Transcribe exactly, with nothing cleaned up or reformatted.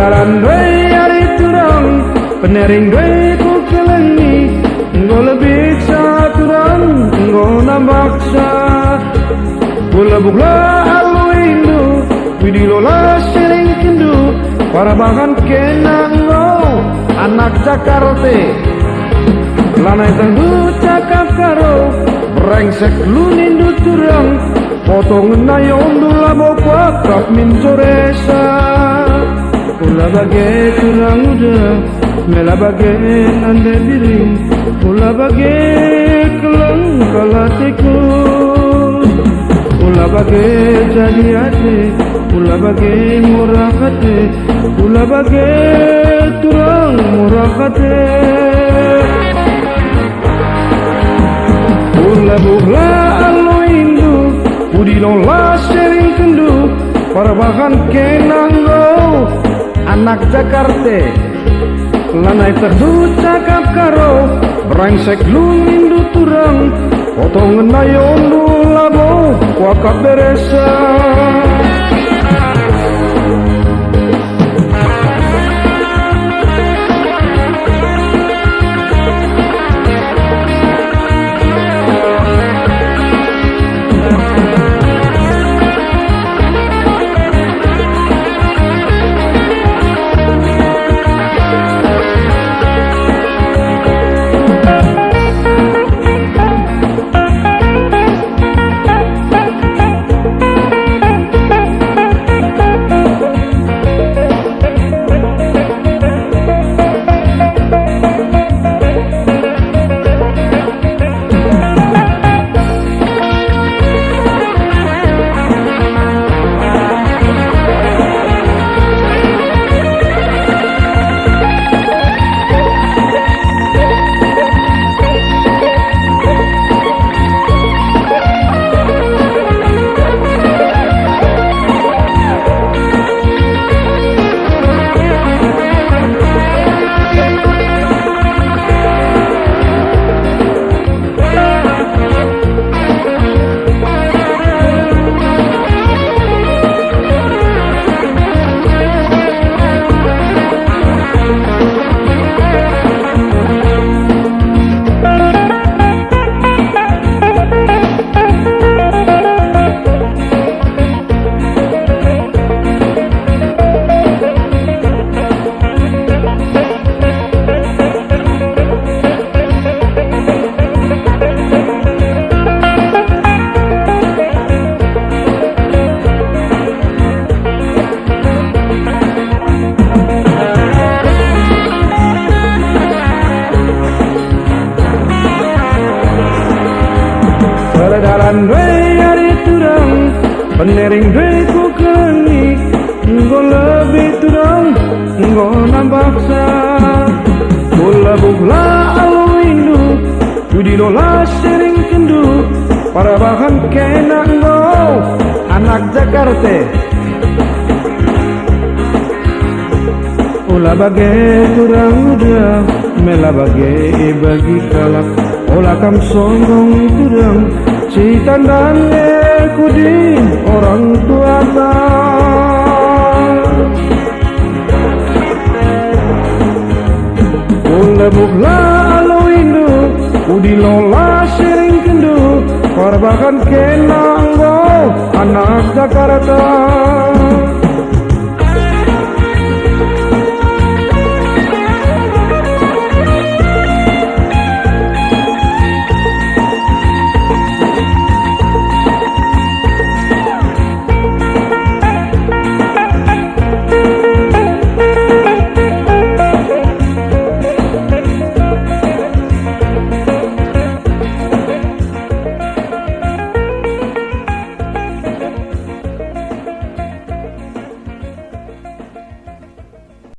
Dalan ndai ari turang, penering ndai kukelengi, enggo lebihsa turang, enggo nambahsa. Kulebuhlah alu indu, kuidilo la siringkenndu, perbahan kena enggo anak Jakarta. Lanai tehndu cakap Karo, brengsek lu nindu turang, potong ngena yondu labo kuakap min joresa. Ula bage turang uda, mela bage nande biring, ula bage keleng kal ateku. Ula bage jadi ate, ula bage murah ate, ula bage turang murah ate. Kulebuhlah alu indu, kuidilo la siringkenndu, perbahan kena enggo anak Jakarta. Lanai tehndu cakap Karo, brengsek lu nindu turang, potong ngena yondu labo kuakap beresa. Perdalan ndai ari turang, penering ndai kukelengi, enggo lebih turang, enggo nambahsa. Kulebuhlah alu indu, kuidilo la siringkenndu, perbahan kena enggo anak Jakarta. Ula bage turang uda, mela bage ibagi kalak. Ola kam songgong turang, si tandan e kudin orang tuata. Kulebuhlah alu indu, kuidilo la siringkenndu, perbahan kena enggo anak Jakarta.